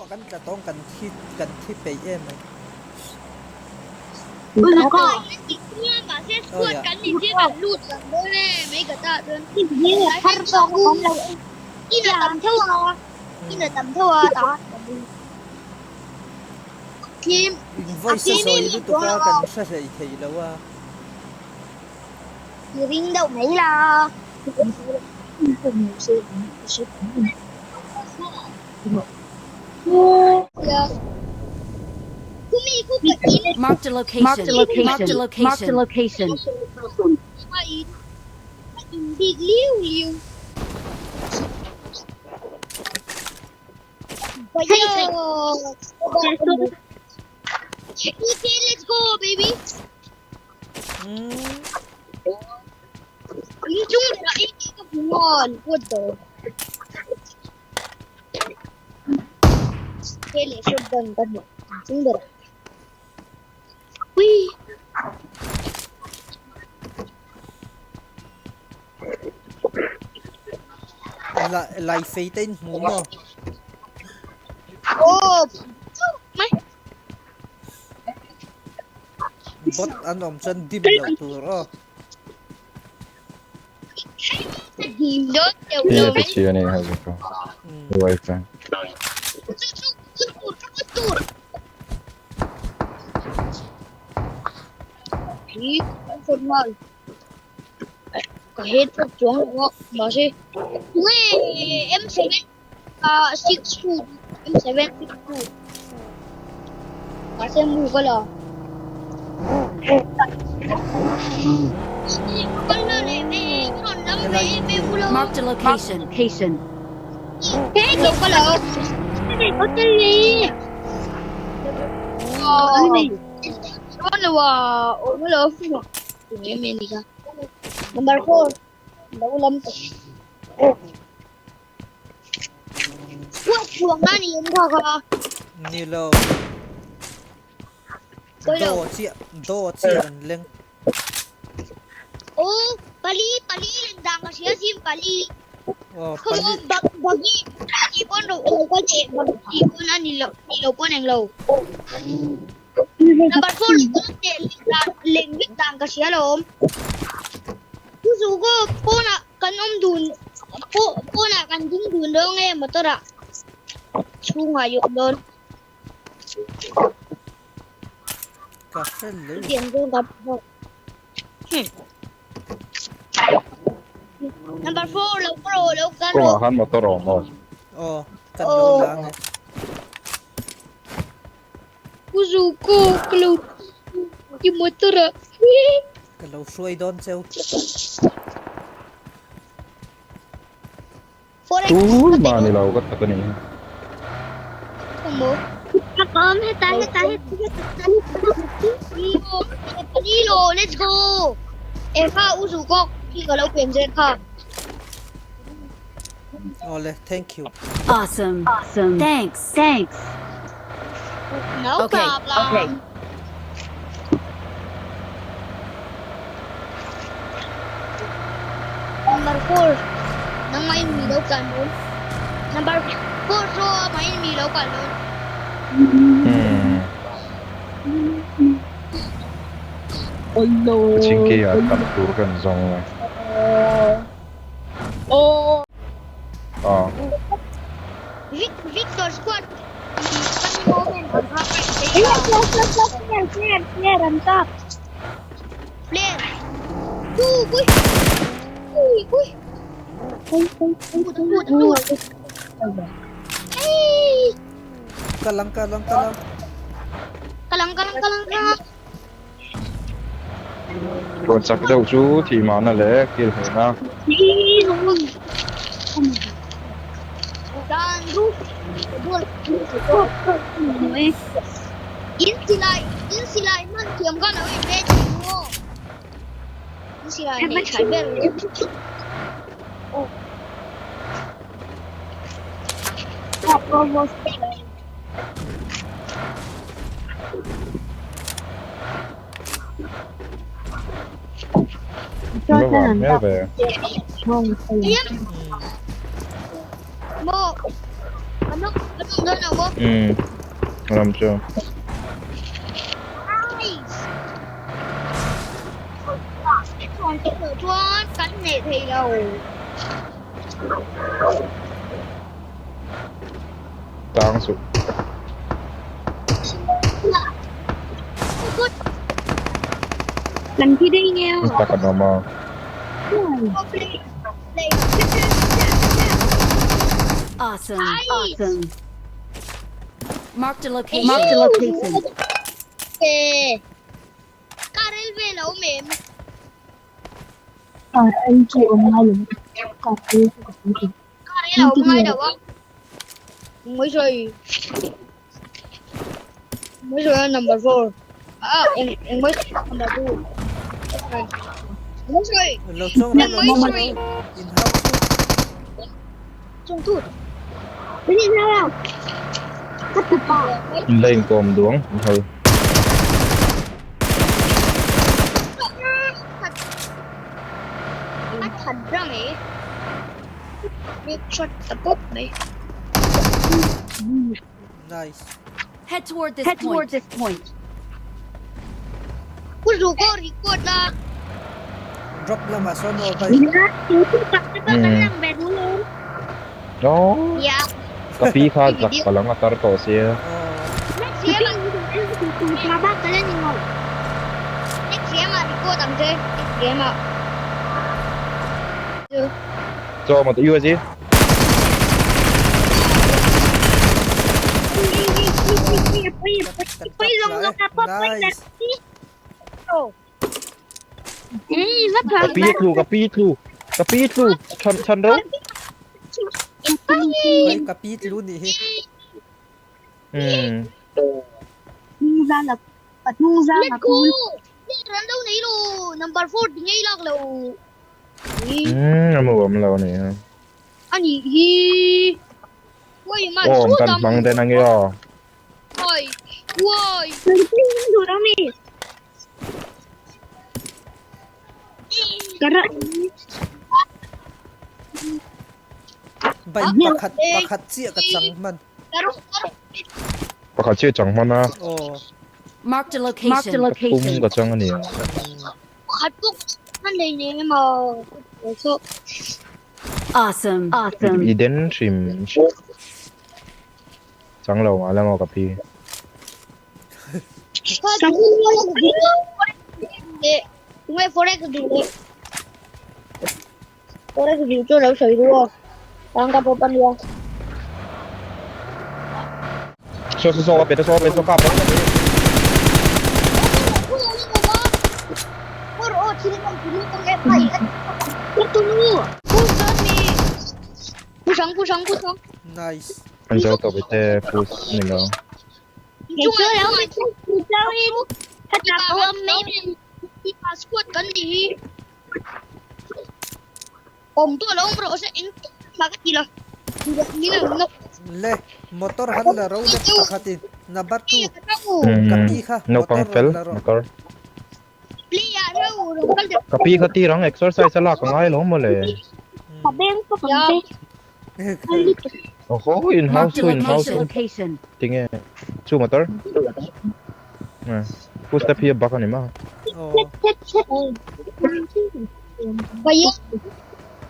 kan tla tawng kan thi kan thi peih em mai. Oh yeah. In voice a sawi lutuk a kan hre hlei thei lo a. Marked a location. Marked a location. Marked a location. Marked a location. Okay, let's go, baby. What the? Lai fei te in hmu maw? Bot an awm chuan dim loh tur aw. Marked a location. Location. Number 4. Ni lo. Do chiah do chiah an leng. Aw pali. Ka hre leh. Kawngah khan motor a awm aw. Aw kan lo la ang e. Ka lo hruai dawn cheu. Tur mah ni lo ka tak a ni. Awle thank you. Awesome. Awesome. Thanks. Thanks. Okay. Okay. Umm. Ka chingkei ah tam tur kan zawng a. Aw. Kalang kalang kalang. Rawn chak deuh chu thih mahna leh kil hmuhna. Va vang hmel ve. Umm ram chu. Tang suh. Tak an awm a. Awesome. Awesome. Marked a location. Marked a location. Lo chong ram lo chong ram in hau chu. In la inkawm duang in hau. Nice. Head toward this Head toward this point. Drop lamah sawn aw bai. No. Ka pi kha zak palang a tar tawh sia. Chaw maw USG. Nice. Ka pi tlu ka pi tlu ka pi tlu chhan chhan reuh. Hei ka pi tlu nih hi. Umm. Umm a mu awm lo a ni a. Aw kan hmang den ange aw. Bike pakhat pakhat chiah ka chang hman. Pakhat chiah chang hman a. Aw. Marked a location. Marked a Ka location. pum ka chang a ni. Awesome. Awesome. I den hrim chang lo a la maw ka pi. Saw saw saw ka pe ta saw ka pe saw kap. Nice. An zo tawh te push ni lo. Le motor han la ro le pakhat in number 2 ka pi kha Naupang motor fel rawn la rawh. motor. Ka pi kha tir ang exercise a lak a ngai lo maw le. Oho in house Marked a chu in house location. chu tinge chu motor. Pu step hi a bak a ni ma. Aw.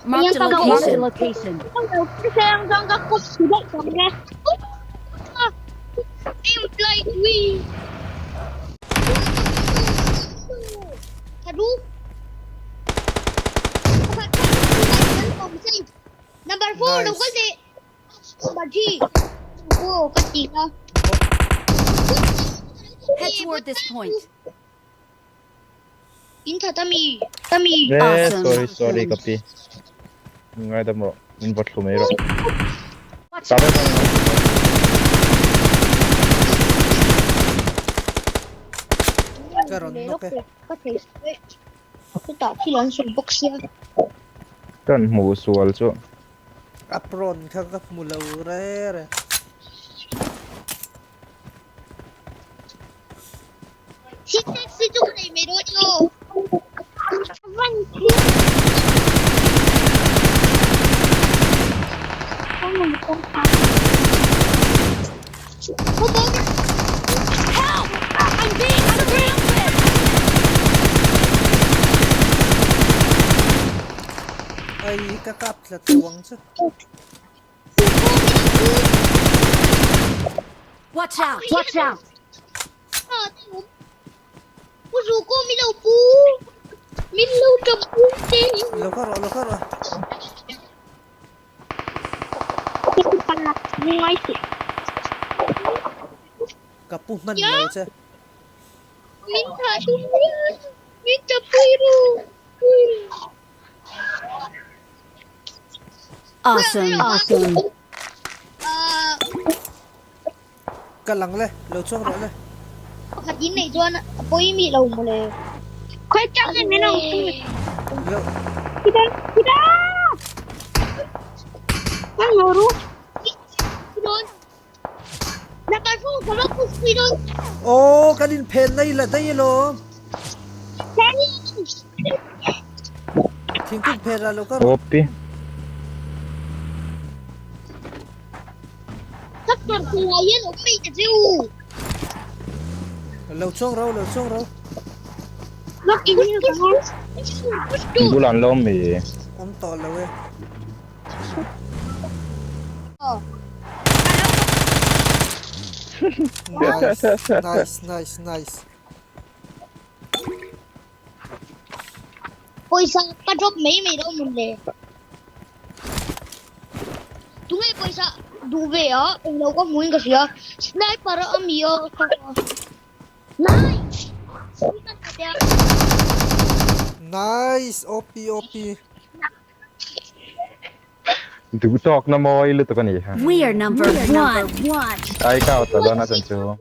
Marked a location. Location. Nice. Head toward this point. Eh Awesome. sorry sorry ka pi. Ngaidam rawh min va thlu mai rawh. Watch Ka out. Ka rawn nawk e. Kan hmuh sual chu. Apron kha ka hmu lo re re. Hei ka kap tla teuh ang chu. Watch out! Watch out! Lo kha rawh lo kha rawh. Ka pu hman lo che. Awesome! Awesome! Ka lang le, lo chuang rawh le. Lo. Aw kan in phen nai la daih alawm. Thingkung phen ah lo ka rawh. Opi. Lo chuang ro, lo chuang ro. Bulan lo mi. Awm tawh lo e. Nice, nice, nice, nice. Pawisa ka drop mai mai lo mun le. Tunge pawisa duh ve a englo ka hmuin ka hria. Sniper a mi a Nice. Nice OP OP. Duh tawk na mawi lutuk a ni. We are number one. Ai ka ta dona chan chu.